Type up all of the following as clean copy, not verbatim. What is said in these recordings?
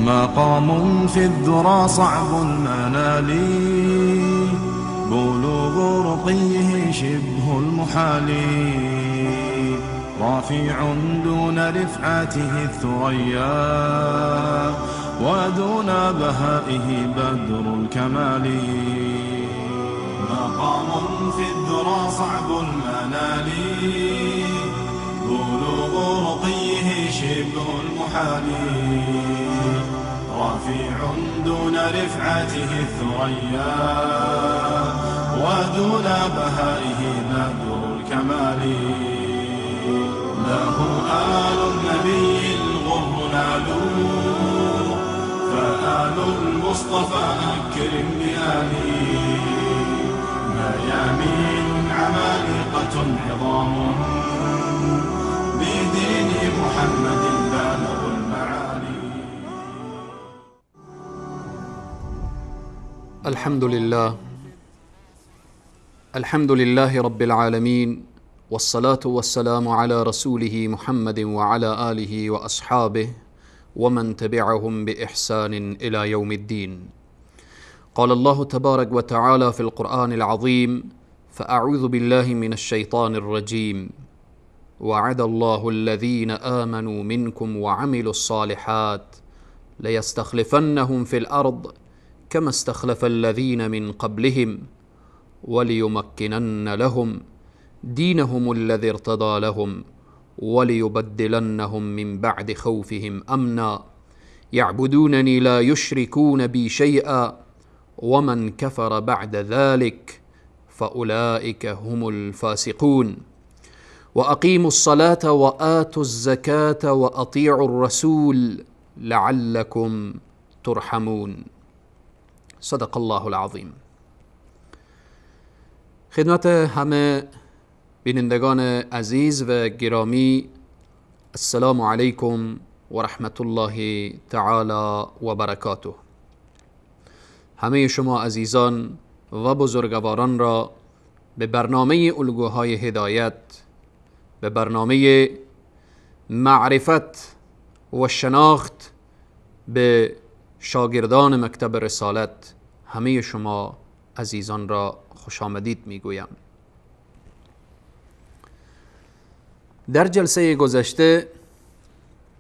مقام في الذرى صعب المنال، بلوغ رقيه شبه المحال، رافع دون رفعته الثريا، ودون بهائه بدر الكمال. مقام في الذرى صعب المنال، بلوغ رقيه شبه المحال، رفيع دون رفعته الثريا، ودون بهائه بدر الكمال. له آل النبي الغر نالوا، فآل المصطفى أكرم بآله. ميامين عمالقة عظام، بدين محمد بالغ المعالي. الحمد لله، الحمد لله رب العالمين، والصلاة والسلام على رسوله محمد وعلى آله وأصحابه ومن تبعهم بإحسان إلى يوم الدين. قال الله تبارك وتعالى في القرآن العظيم: فأعوذ بالله من الشيطان الرجيم، وعد الله الذين آمنوا منكم وعملوا الصالحات ليستخلفنهم في الأرض كما استخلف الذين من قبلهم وليمكنن لهم دينهم الذي ارتضى لهم وليبدلنهم من بعد خوفهم أمنا يعبدونني لا يشركون بي شيئا ومن كفر بعد ذلك فأولئك هم الفاسقون. وأقيموا الصلاة وآتوا الزكاة وأطيعوا الرسول لعلكم ترحمون. صدق الله العظیم. خدمت همه بینندگان عزیز و گرامی، السلام علیکم و رحمت الله تعالی و برکاته. همه شما عزیزان و بزرگواران را به برنامه الگوهای هدایت، به برنامه معرفت و شناخت به شاگردان مکتب رسالت، همه شما عزیزان را خوش آمدید میگویم. در جلسه گذشته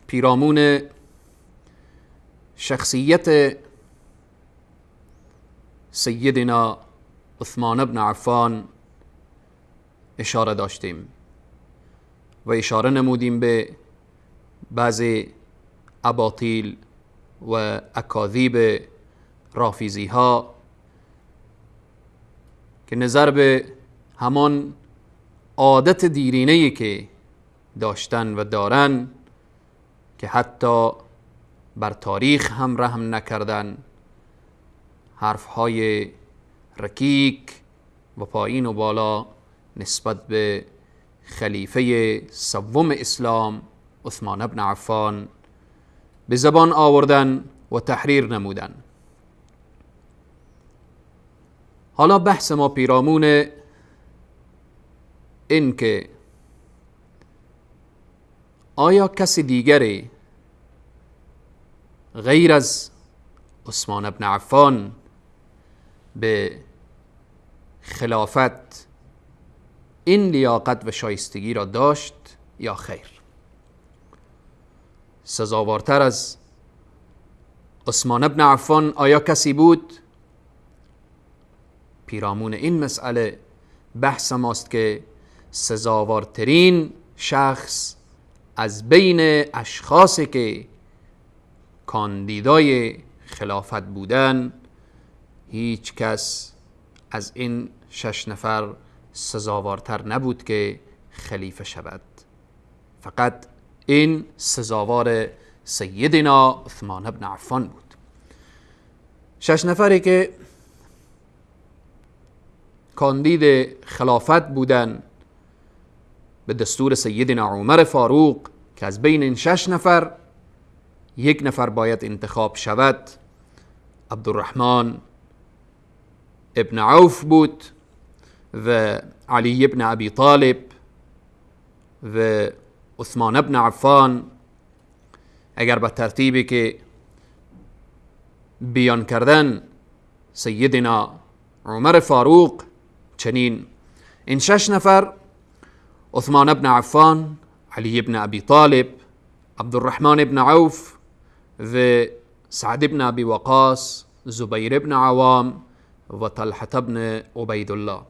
پیرامون شخصیت سیدنا عثمان بن عفان اشاره داشتیم و اشاره نمودیم به بعضی اباطیل و اکاذیب رافیزی ها که نظر به همان عادت دیرینه‌ای که داشتن و دارن که حتی بر تاریخ هم رحم نکردن، حرفهای رکیک و پایین و بالا نسبت به خلیفه سوم اسلام عثمان بن عفان به زبان آوردن و تحریر نمودن. حالا بحث ما پیرامون این که آیا کسی دیگری غیر از عثمان بن عفان به خلافت این لیاقت و شایستگی را داشت یا خیر؟ سزاوارتر از عثمان بن عفان آیا کسی بود؟ پیرامون این مسئله بحث ماست که سزاوارترین شخص از بین اشخاصی که کاندیدای خلافت بودن، هیچ کس از این 6 نفر سزاوارتر نبود که خلیفه شود. فقط این سزاوار سیدنا عثمان بن عفان بود. 6 نفری که کاندید خلافت بودن به دستور سیدنا عمر فاروق که از بین این 6 نفر یک نفر باید انتخاب شود، عبدالرحمن ابن عوف بود و علی ابن ابی طالب و عثمان ابن عفان. اگر به ترتیبی که بیان کردن سیدنا عمر فاروق چنین. این 6 نفر: عثمان بن عفان، علی بن ابی طالب، عبدالرحمن بن عوف و سعد بن ابی وقاص، زبیر بن عوام و طلحة بن عبیدالله.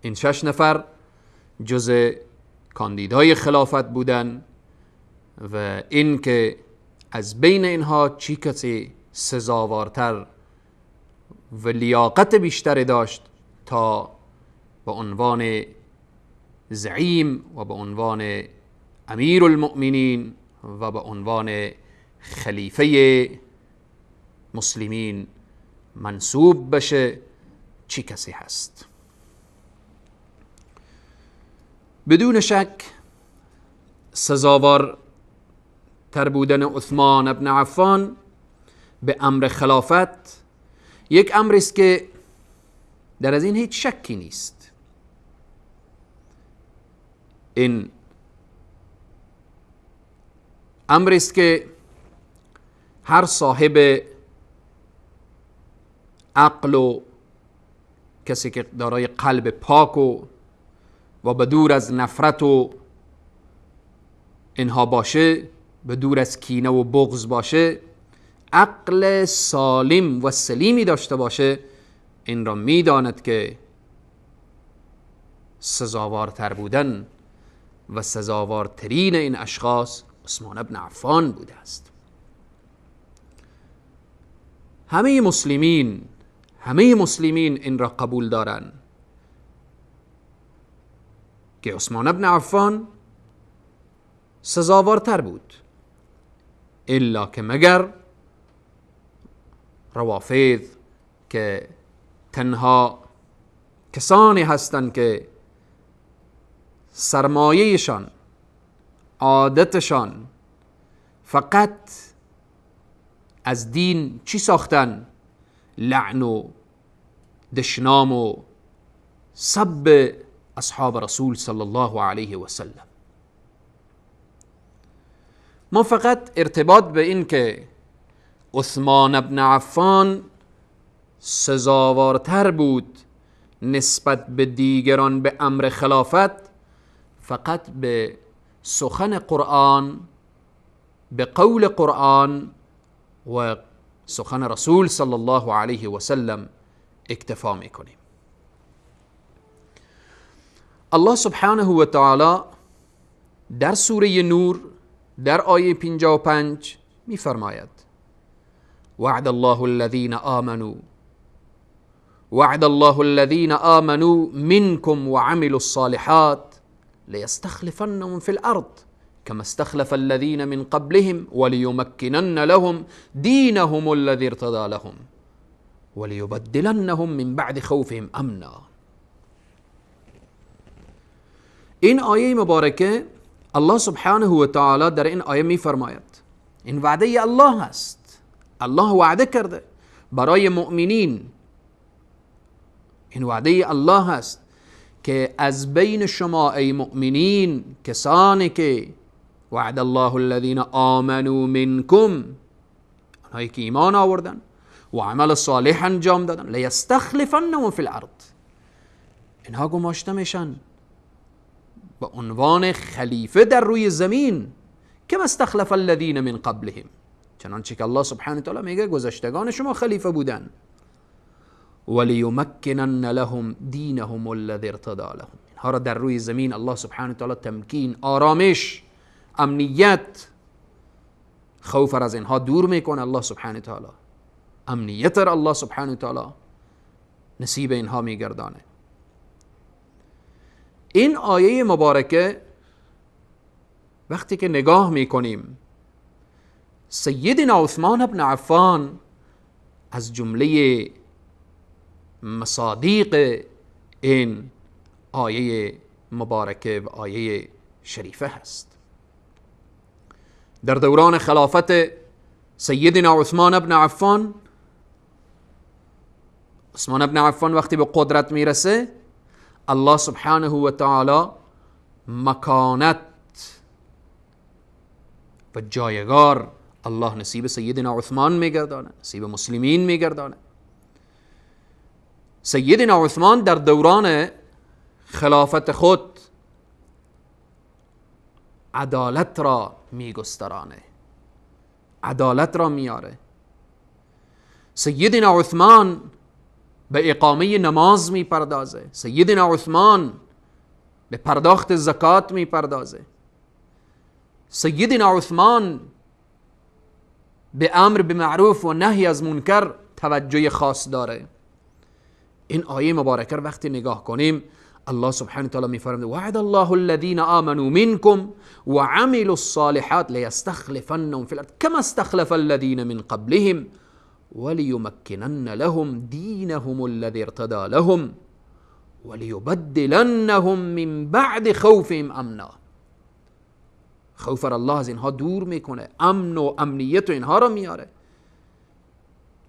این 6 نفر جز کاندیدای خلافت بودن و این که از بین اینها چی کسی سزاوارتر و لیاقت بیشتری داشت تا به عنوان زعیم و به عنوان امیر المؤمنین و به عنوان خلیفه مسلمین منصوب بشه، چی کسی هست؟ بدون شک سزاوار تر بودن عثمان بن عفان به امر خلافت یک امر است که در از این هیچ شکی نیست. این امر است که هر صاحب عقل و کسی که دارای قلب پاک و به دور از نفرت و اینها باشه، به دور از کینه و بغض باشه، عقل سالم و سلیمی داشته باشه، این را میداند که سزاوارتر بودن و سزاوارترین این اشخاص عثمان بن عفان بوده است. همه مسلمین این را قبول دارند که عثمان بن عفان سزاوارتر بود، الا که مگر روافض که تنها کسانی هستند که سرمایهشان، عادتشان فقط از دین چی ساختن؟ لعن و دشنام و سب اصحاب رسول صلی الله علیه و سلم. ما فقط ارتباط به این که عثمان بن عفان سزاوارتر بود نسبت به دیگران به امر خلافت، فقط به سخن قرآن، به قول قرآن و سخن رسول صلی الله علیه و سلم اکتفا میکنیم. الله سبحانه و تعالی در سوره نور در آیه 55 میفرماید: وعد الله الذين آمنوا وعد الله الذين آمنوا منكم وعملوا الصالحات ليستخلفنهم في الأرض كما استخلف الذين من قبلهم وليمكنن لهم دينهم الذي ارتضى لهم وليبدلنهم من بعد خوفهم أمنا. این آیه مبارکه الله سبحانه و تعالی در این آیه میفرماید این وعده الله است. الله وعده کرده برای مؤمنین، این وعده الله است که از بین شما ای مؤمنین کسانی که وعد الله الذین آمنوا منکم، آنهایی که ایمان آوردن و عمل صالح انجام دادن، لیستخلفنهم فی الارض، اینها گماشته میشن به عنوان خلیفه در روی زمین، کما استخلف الذین من قبلهم، چنانچه که الله سبحانه وتعالی میگه گذشتگان شما خلیفه بودن، ولیمکنن لهم دینهم الذی ارتضی لهم، اینها را در روی زمین الله سبحانه وتعالی تمکین، آرامش، امنیت، خوف را از اینها دور میکنه الله سبحانه وتعالی، امنیت را الله سبحانه وتعالی نصیب اینها میگردانه. این آیه مبارکه وقتی که نگاه میکنیم سیدنا عثمان بن عفان از جمله مصادیق این آیه مبارکه و آیه شریفه هست. در دوران خلافت سیدنا عثمان بن عفان، عثمان بن عفان وقتی به قدرت میرسه الله سبحانه و تعالی مکانت و جایگار الله نصیب سیدنا عثمان میگردانه، نصیب مسلمین میگردانه. سیدنا عثمان در دوران خلافت خود عدالت را میگسترانه، عدالت را میاره. سیدنا عثمان به اقامه نماز میپردازه، سیدنا عثمان به پرداخت زکات میپردازه، سیدنا عثمان به امر به معروف و نهی از منکر توجه خاص داره. این آیه مبارکه رو وقتی نگاه کنیم، الله سبحانه و تعالی میفرماید وعد الله الذين آمنوا منكم وعملوا الصالحات ليستخلفنهم في الارض كما استخلف الذين من قبلهم وليمكنن لهم دينهم الذي ارتضى لهم وليبدلنهم من بعد خوفهم امنا. خوف را الله از اینها دور میکنه، امن و امنیت و اینها را میاره.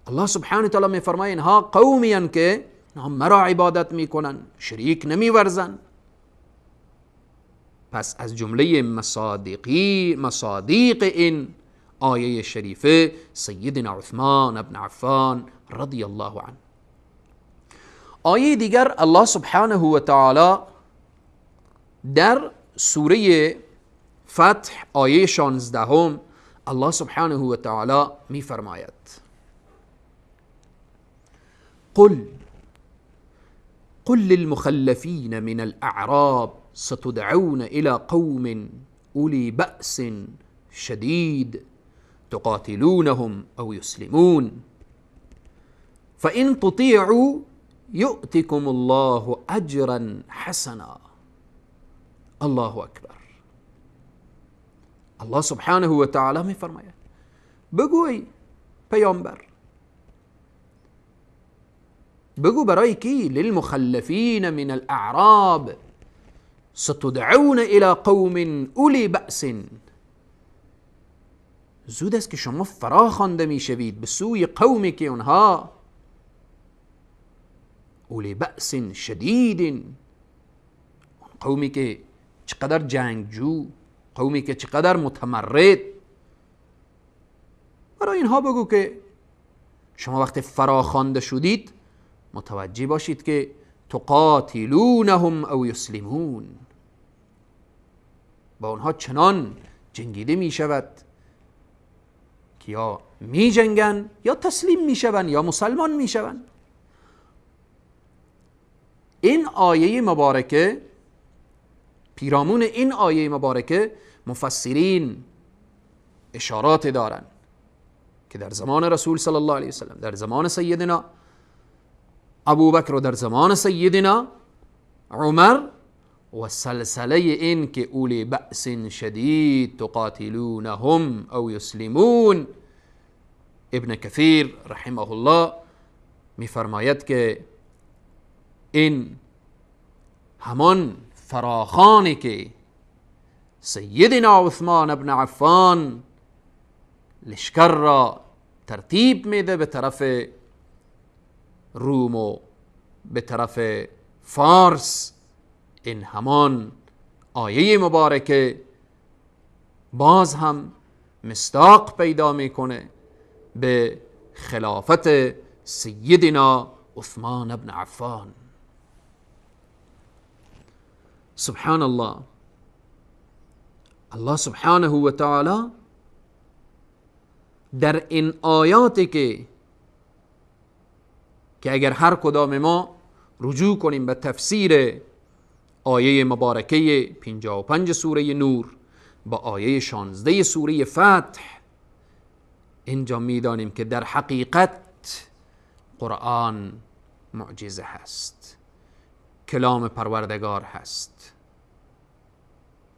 الله سبحانه و تعالی میفرماید اینها قومی هستند که اینها مرا عبادت میکنن، شریک نمیورزن. پس از جمله مصادیق این آیه شریفه سیدنا عثمان ابن عفان رضی الله عنه. آیه دیگر الله سبحانه و تعالی در سوره فتح آیه 16 الله سبحانه و تعالی میفرماید قل للمخلفين من الأعراب ستدعون إلى قوم أولي بأس شديد تقاتلونهم أو يسلمون فإن تطيعوا يؤتكم الله أجرا حسنا. الله أكبر. الله سبحانه و تعالی میفرماید بگوی پیامبر، بگو برای کی؟ للمخلفین من الاعراب ستدعون الى قوم اولی بأس. زود است که شما فرا خوانده میشوید به سوی قومی که اونها اولی بأس شدید، اون قومی که چقدر جنگجو، قومی که چقدر متمرد. برای اینها بگو که شما وقتی فراخوانده شدید متوجه باشید که تقاتلونهم او یسلمون، با اونها چنان جنگیده می شود که یا می جنگن یا تسلیم می شوند یا مسلمان می شوند. این آیه مبارکه، پیرامون این آیه مبارکه مفسرین اشارات دارند که در زمان رسول صلی الله علیه وسلم، در زمان سیدنا ابوبکر و در زمان سیدنا عمر، و سلسله این که اولی بأس شدید تقاتلونهم او یسلمون، ابن کثیر رحمه الله میفرماید که این همان فراخانی که سیدنا عثمان ابن عفان لشکر را ترتیب میده به طرف روم و به طرف فارس، این همان آیه مبارکه باز هم مصداق پیدا میکنه به خلافت سیدنا عثمان ابن عفان. سبحان الله. الله سبحانه و تعالی در این آیاتی که اگر هر کدام ما رجوع کنیم به تفسیر آیه مبارکه 55 سوره نور با آیه 16 سوره فتح، اینجا میدانیم که در حقیقت قرآن معجزه هست، کلام پروردگار هست.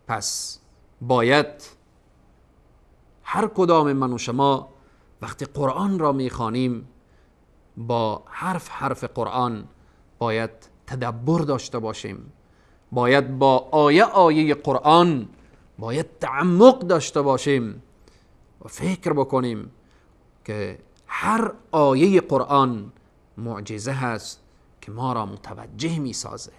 پس باید هر کدام من و شما وقتی قرآن را میخوانیم با حرف حرف قرآن باید تدبر داشته باشیم، باید با آیه آیه قرآن باید تعمق داشته باشیم و فکر بکنیم که هر آیه قرآن معجزه هست که ما را متوجه می سازه.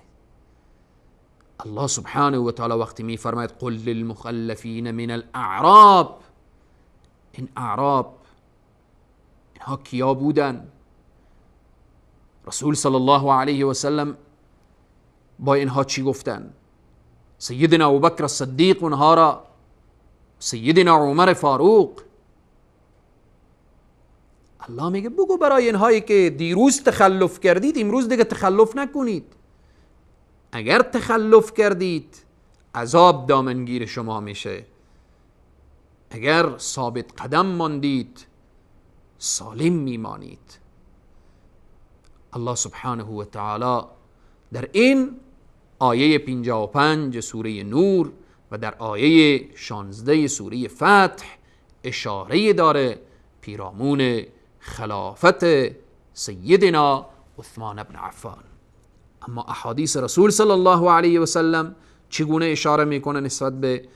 الله سبحانه و تعالی وقتی می فرماید قل للمخلفین من الاعراب، این اعراب اینها کیا بودن؟ رسول صلی الله علیه و سلم با اینها چی گفتن؟ سیدنا ابوبکر الصدیق اونها را، سیدنا عمر فاروق. الله میگه بگو برای اینهایی که دیروز تخلف کردید امروز دیگه تخلف نکنید. اگر تخلف کردید عذاب دامنگیر شما میشه، اگر ثابت قدم ماندید سالم میمانید. الله سبحانه و تعالی در این آیه 55 سوره نور و در آیه 16 سوره فتح اشاره داره پیرامون خلافت سیدنا عثمان بن عفان. اما احادیث رسول صلی الله علیه و سلم چگونه اشاره میکنه نسبت به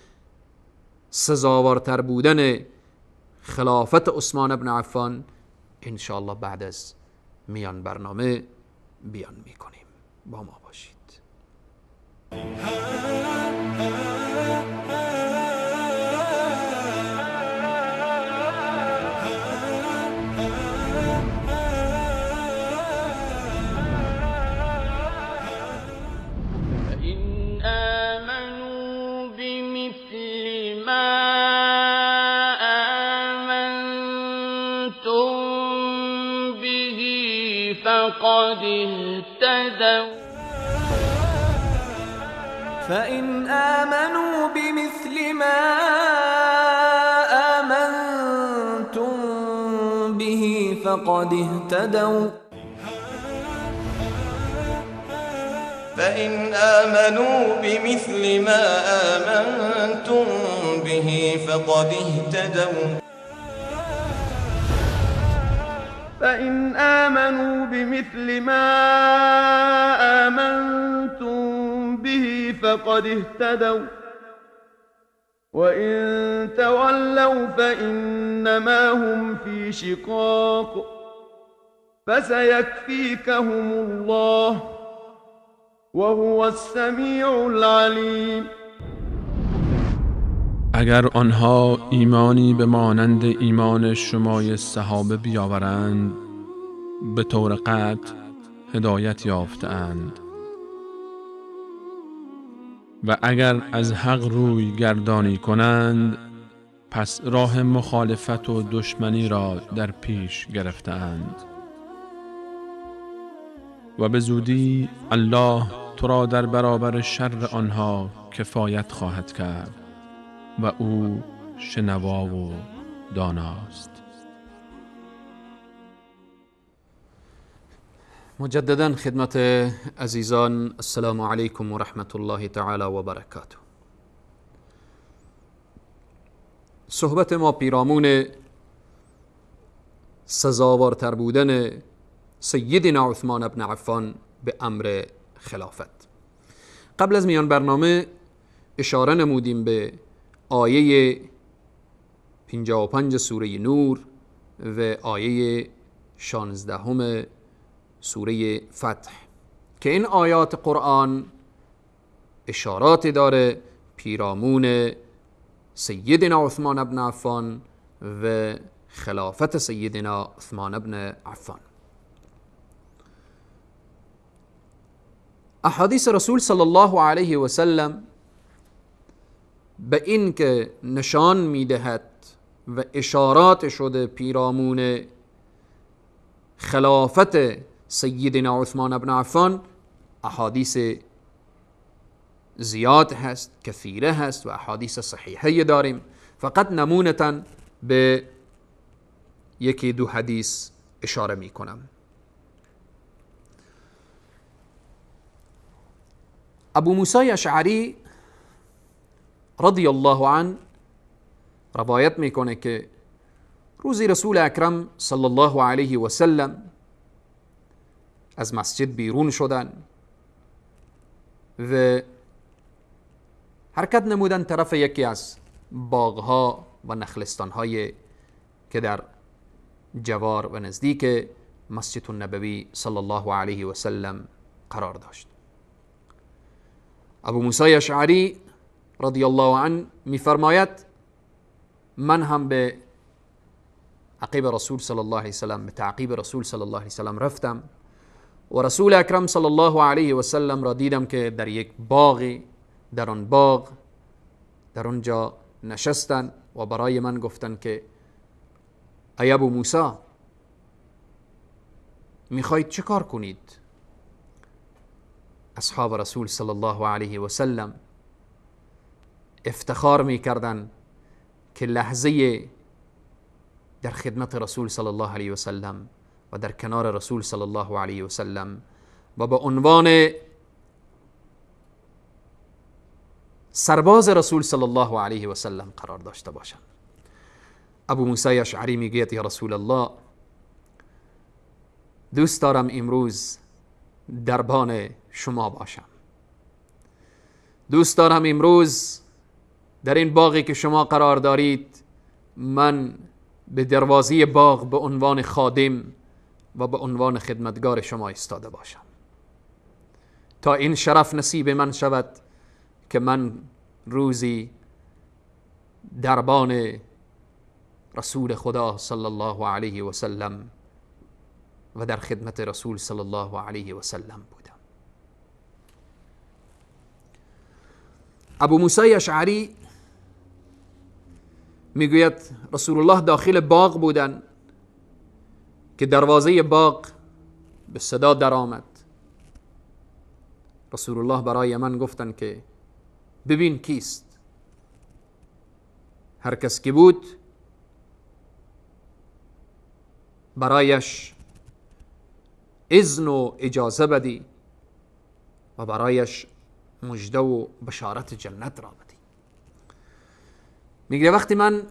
سزاوارتر بودن خلافت عثمان بن عفان؟ انشاءالله بعد از میان برنامه بیان میکنیم. با ما باشید. فقد اهتدوا. فإن آمنوا بمثل ما آمنتم به فقد اهتدوا. فإن آمنوا بمثل ما آمنتم به فقد اهتدوا. فإن آمنوا بمثل ما آمنتم به فقد اهتدوا وإن تولوا فإنما هم في شقاق فسيكفيكهم الله وهو السميع العليم. اگر آنها ایمانی به مانند ایمان شمای صحابه بیاورند به طور قطع هدایت یافته‌اند، و اگر از حق روی گردانی کنند پس راه مخالفت و دشمنی را در پیش گرفته‌اند. و به زودی الله تو را در برابر شر آنها کفایت خواهد کرد و او شنوا و داناست. مجددا خدمت عزیزان، السلام علیکم و رحمت الله تعالی و برکاته. صحبت ما پیرامون سزاوارتر بودن سیدنا عثمان بن عفان به امر خلافت. قبل از میان برنامه اشاره نمودیم به آیه 55 سوره نور و آیه 16 سوره فتح که این آیات قرآن اشارات داره پیرامون سیدنا عثمان بن عفان و خلافت سیدنا عثمان بن عفان. احادیث رسول صلی الله علیه و سلم به این که نشان میدهد و اشارات شده پیرامون خلافت سیدنا عثمان بن عفان احادیث زیاد هست، کثیره هست و احادیث صحیحه داریم. فقط نمونتا به یکی دو حدیث اشاره می کنم. ابو موسی اشعری رضی الله عنه روایت میکنه که روزی رسول اکرم صلی الله علیه و سلم از مسجد بیرون شدن و حرکت نمودن طرف یکی از باغها و نخلستانهای که در جوار و نزدیک مسجد النبوی صلی الله علیه و سلم قرار داشت. ابو موسی اشعری رضی الله عنه میفرماید من هم به عقب رسول صلی الله علیه وسلم، به تعقیب رسول صلی الله علیه وسلم رفتم و رسول اکرم صلی الله علیه و سلم را دیدم که در یک باغی، در آن باغ در آنجا نشستن و برای من گفتن که ای ابو موسی، میخواید چه کار کنید؟ اصحاب رسول صلی الله علیه و سلم افتخار میکردن که لحظه در خدمت رسول صلی الله علیه و سلم و در کنار رسول صلی الله علیه و سلم و به عنوان سرباز رسول صلی الله علیه و سلم قرار داشته باشند. ابو موسی اشعری میگوید یا رسول الله، دوست دارم امروز دربان شما باشم، دوست دارم امروز در این باغی که شما قرار دارید من به دروازه باغ به عنوان خادم و به عنوان خدمتگار شما ایستاده باشم تا این شرف نصیب من شود که من روزی دربان رسول خدا صلی الله علیه و سلم و در خدمت رسول صلی الله علیه و سلم بودم. ابو موسی اشعری میگوید رسول الله داخل باغ بودن که دروازه باغ به صدا در آمد. رسول الله برای من گفتن که ببین کیست. هر کس که بود برایش اذن و اجازه بدی و برایش مژده و بشارت جنت را بدی. میگه وقتی من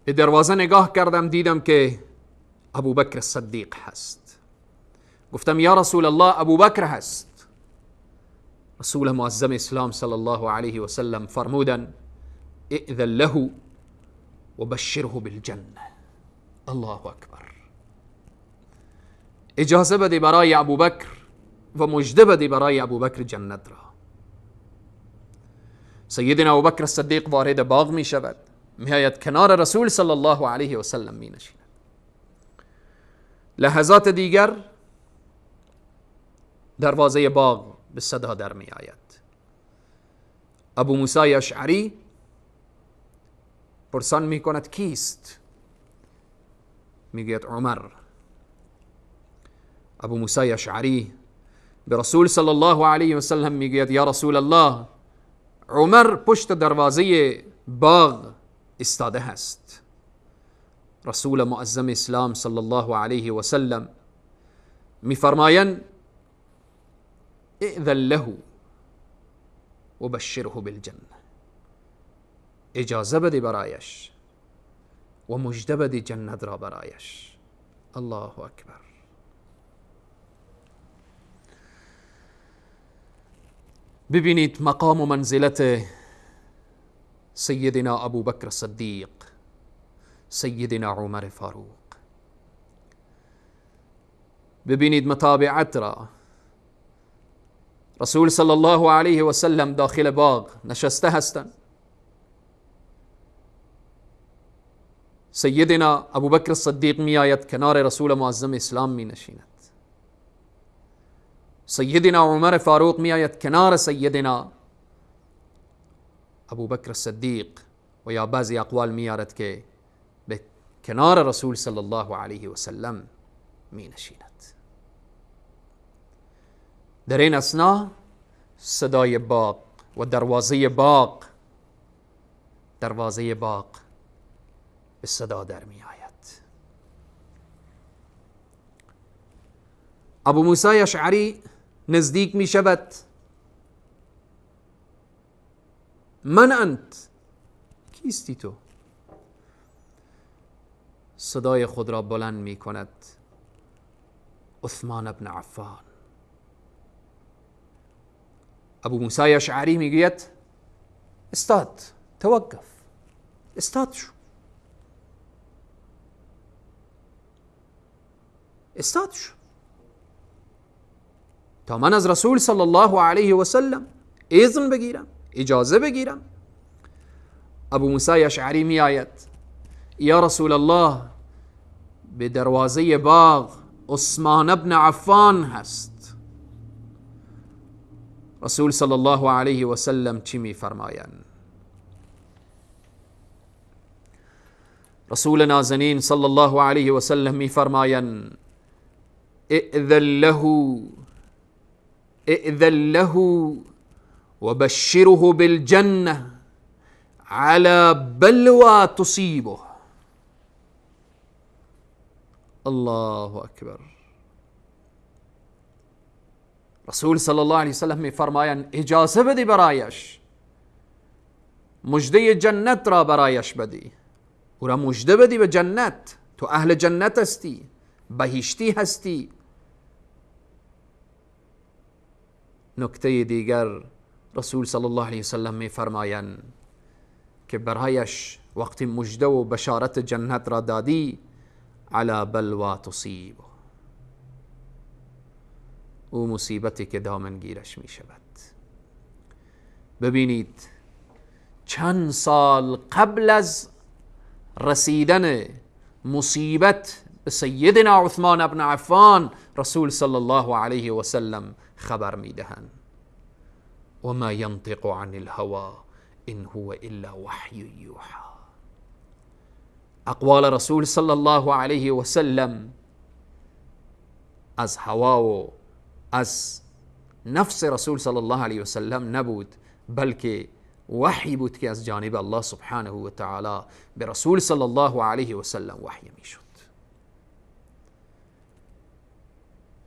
به دروازه نگاه کردم دیدم که ابوبکر صدیق هست. گفتم یا رسول الله، ابوبکر هست. رسول معظم اسلام صلی الله علیه و سلم فرمودن ائذن له و بشره بالجنه. الله اکبر. اجازه بده برای ابوبکر و مژده بده برای ابوبکر جنت را. سیدنا ابوبکر صدیق وارد باغ می شود، می آید کنار رسول صلی الله علیه و سلم می نشیند. لحظات دیگر دروازه باغ به صدا در می آید. ابو موسی اشعری پرسان می کند کیست؟ می گوید عمر. ابو موسی اشعری به رسول صلی الله علیه و سلم می گوید یا رسول الله، عمر پشت دروازه باغ ایستاده هست. رسول معظم اسلام صلی الله علیه و سلم می فرمایند ائذن له و بشره بالجنه. اجازه بده برایش و مژده بده جنت را برایش. الله اکبر. ببینید مقام و منزلت سیدنا ابوبکر صدیق، سیدنا عمر فاروق. ببینید متابعت را. رسول صلی الله علیه و سلم داخل باغ نشسته هستند. سیدنا ابوبکر صدیق می آید کنار رسول معظم اسلام می نشیند. سیدنا عمر فاروق می آید کنار سیدنا ابوبکر صدیق و یا بعضی اقوال می آرد که به کنار رسول صلی الله علیه و سلم می نشیند. در این اثنا صدای باغ و دروازه باغ، دروازه باغ به صدا در می آید. ابو موسی اشعری نزدیک می شود. من انت؟ کیستی تو؟ صدای خود را بلند می کند. عثمان بن عفان. ابو موسی اشعری می گوید استاد، توقف، استاد شو، استاد شو تا من از رسول صلی الله علیه و سلم اذن بگیرم، اجازه بگیرم. ابو موسی اشعری می آید یا رسول الله، به دروازه باغ عثمان ابن عفان هست. رسول صلی الله علیه و سلم چی میفرمایند؟ رسول نازنین صلی الله علیه و سلم میفرمایند ائذن له، ائذن له وبشره بالجنة على بلوى تصيبه. الله اکبر. رسول صلی الله علیه وسلم میفرمایند اجازه بدی برایش، مژده جنت را برایش بدی، او را مژده بدی به جنت، تو اهل جنت هستی، بهشتی هستی. نکته دیگر رسول صلی الله علیه وسلم میفرمایند که برایش وقتی مژده و بشارت جنت را دادی، علی بلوا تصیب، او مصیبتی که دامنگیرش می شود. ببینید چند سال قبل از رسیدن مصیبت به سیدنا عثمان ابن عفان رسول صلی الله علیه و سلم خبر می دهند. و ما ینطق عن الهوى ان هو الا وحی یوحى. اقوال رسول صلی الله علیه و سلم از هوا و از نفس رسول صلی الله علیه و سلم نبود، بلکه وحی بود که از جانب الله سبحانه و تعالی به رسول صلی الله علیه و سلم وحی میشد.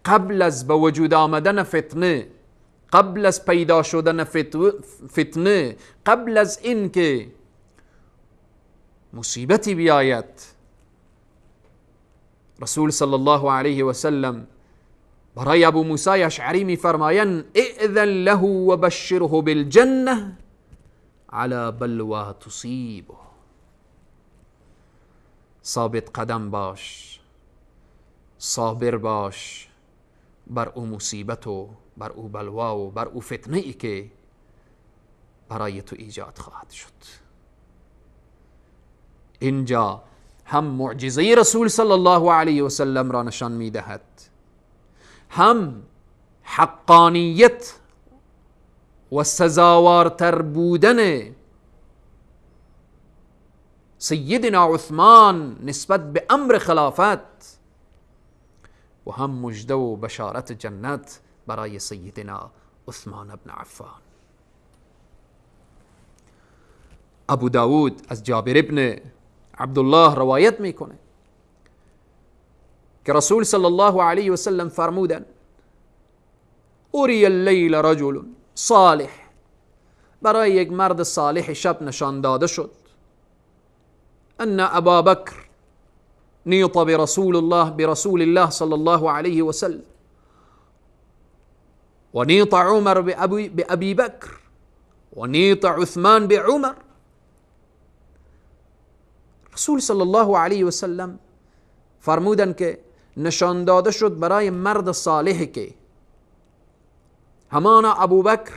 قبل از به وجود آمدن فتنه، قبل از پیدا شدن فتنه، قبل از اینکه مصیبتی بیاید، رسول صلی الله علیه و سلم برای ابو موسی اشعری میفرمایند ائذن له و بشره بالجنه على بلوى تصیبه. ثابت قدم باش، صابر باش بر او مصیبت و بر او بلوا و بر او فتنه ای که برای تو ایجاد خواهد شد. اینجا هم معجزه رسول صلی الله علیه و سلم را نشان میدهد، هم حقانیت و سزاوارتر بودن سیدنا عثمان نسبت به امر خلافت، و هم مژده و بشارت جنت برای سیدنا عثمان بن عفان. ابو داود از جابر ابن عبدالله روایت میکنه که رسول صلی الله علیه و سلم فرمودن اوری اللیل رجل صالح، برای یک مرد صالح شب نشان داده شد، ان ابا بکر نیط برسول الله برسول الله صلی الله علیه و سلم و نیط عمر بأبی بکر و نیط عثمان بعمر. رسول صلی الله علیه و سلم فرمودن که نشان داده شد برای مرد صالح که همانا ابوبکر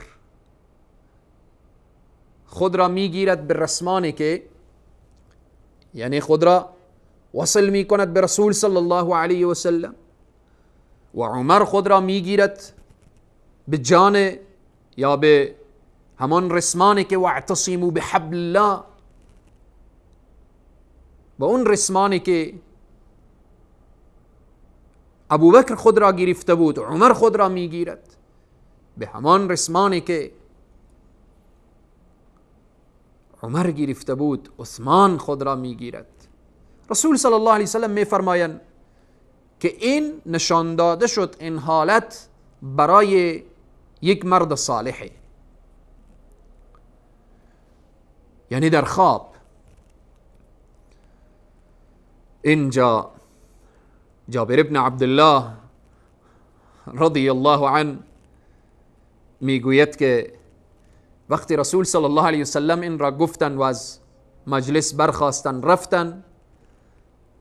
خود را میگیرد به رسمانی که، یعنی خود را وصل میکند به رسول صلی الله علیه و سلم، و عمر خود را میگیرد به جان یا به همان رسمانی که واعتصموا بحبل الله، با اون رسمانی که ابوبکر خود را گرفته بود، عمر خود را میگیرد به همان رسمانی که عمر گرفته بود، عثمان خود را میگیرد. رسول صلی الله علیه وسلم میفرمایند که این نشان داده شد، این حالت برای یک مرد صالحه، یعنی در خواب. اینجا جابر ابن عبدالله رضی الله عنه میگوید که وقتی رسول صلی الله علیه وسلم این را گفتن و از مجلس برخاستن رفتن،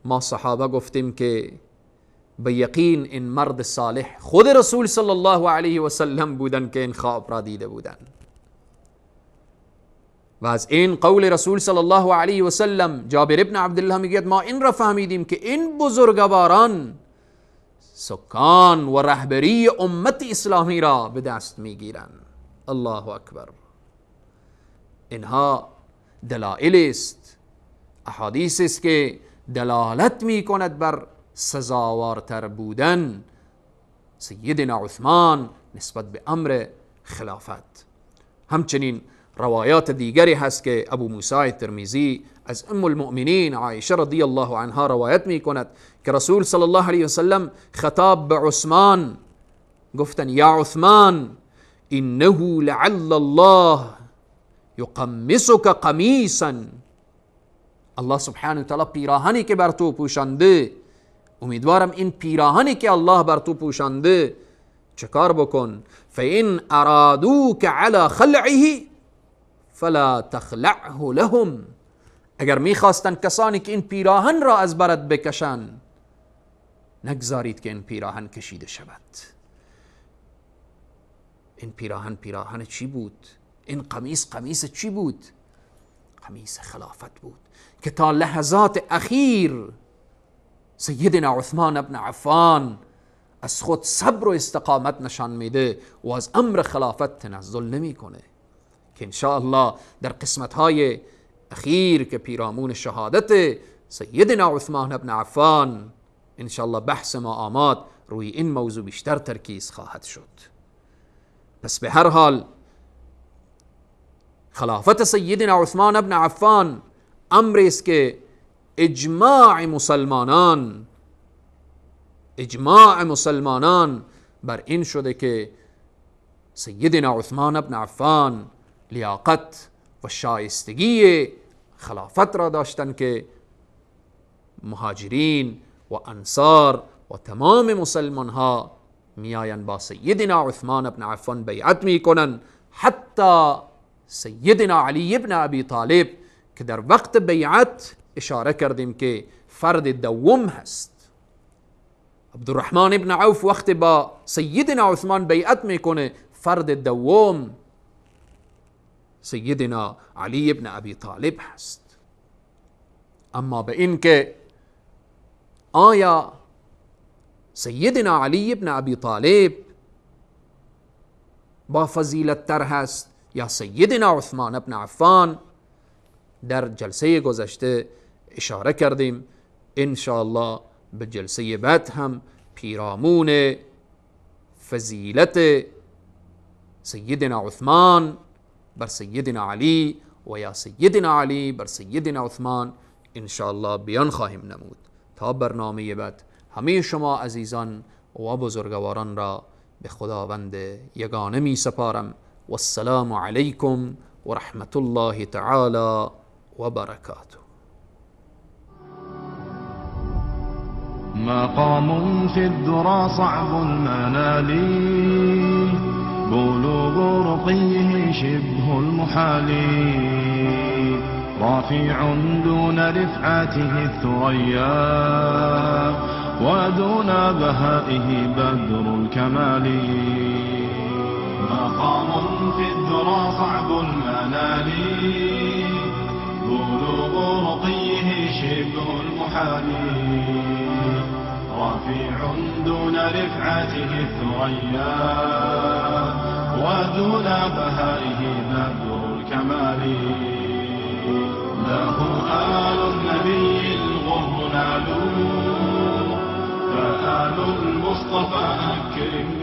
ما صحابه گفتیم که به یقین این مرد صالح خود رسول صلی الله علیه وسلم بودن که این خواب را دیده بودن. و از این قول رسول صلی الله علیه و سلم جابر ابن عبدالله میگوید ما این را فهمیدیم که این بزرگواران سکان و رهبری امت اسلامی را به دست میگیرند. الله اکبر. اینها دلائل است، احادیث است که دلالت میکند بر سزاوارتر بودن سیدنا عثمان نسبت به امر خلافت. همچنین روایات دیگری هست که ابو موسی ترمذی از ام المؤمنین عایشه رضی الله عنها روایت می کند که رسول صلی الله علیه وسلم خطاب به عثمان گفتن یا عثمان انه لعل الله یقمصک قمیصا. الله سبحانه و تعالی پیراهنی که بر تو پوشانده، امیدوارم این پیراهنی که الله بر تو پوشانده چکار بکن؟ فإن ارادوک علی خلعه فلا تخلعه لهم. اگر میخواستن کسانی که این پیراهن را از برت بکشن، نگذارید که این پیراهن کشیده شود. این پیراهن پیراهن چی بود؟ این قمیص قمیص چی بود؟ قمیص خلافت بود که تا لحظات اخیر سیدنا عثمان ابن عفان از خود صبر و استقامت نشان میده و از امر خلافت تنزل نمیکنه، که انشاءالله در قسمت های اخیر که پیرامون شهادت سیدنا عثمان ابن عفان انشاءالله بحث ما آماد، روی این موضوع بیشتر ترکیز خواهد شد. پس به هر حال خلافت سیدنا عثمان ابن عفان امری است که اجماع مسلمانان بر این شده که سیدنا عثمان ابن عفان لیاقت و شایستگی خلافت را داشتند که مهاجرین و انصار و تمام مسلمان ها میآیند با سیدنا عثمان ابن عفان بیعت میکنند، حتی سیدنا علی ابن ابی طالب که در وقت بیعت اشاره کردیم که فرد دوم هست. عبدالرحمن ابن عوف وقت با سیدنا عثمان بیعت میکنه، فرد دوم سیدنا علی ابن ابی طالب هست. اما به این که آیا سیدنا علی ابن ابی طالب با فضیلت تر هست یا سیدنا عثمان ابن عفان، در جلسه گذشته اشاره کردیم. انشاءالله به جلسه بعد هم پیرامون فضیلت سیدنا عثمان بر سیدنا علی و یا سیدنا علی بر سیدنا عثمان انشاءالله بیان خواهیم نمود. تا برنامه بعد همه شما عزیزان و بزرگواران را به خداوند یگانه می سپارم. والسلام علیکم و رحمت الله تعالی و برکاته. مقام في الذرى صعب المنال، بلوغ رقيه شبه المحال، رافع دون رفعته الثريا، ودون بهائه بدر الكمال. مقام في الذرى صعب المنال، بلوغ رقيه شبه المحال، رفيع دون رفعته الثريا، ودون بهائه بدر الكمال. له آل النبي الغر نالوا، فآل المصطفى أكرم.